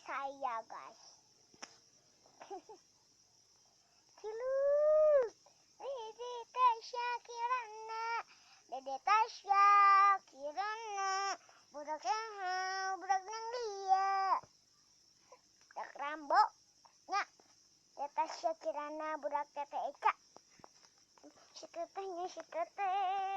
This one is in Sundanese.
saya, guys. Ciluk. Dede Tasya Kirana, Dede Tasya Kirana, budak yang budak nang dia. Budak Rambo. Nya. Dede Tasya Kirana budak Teteh Eca. Si tetehnya si teteh.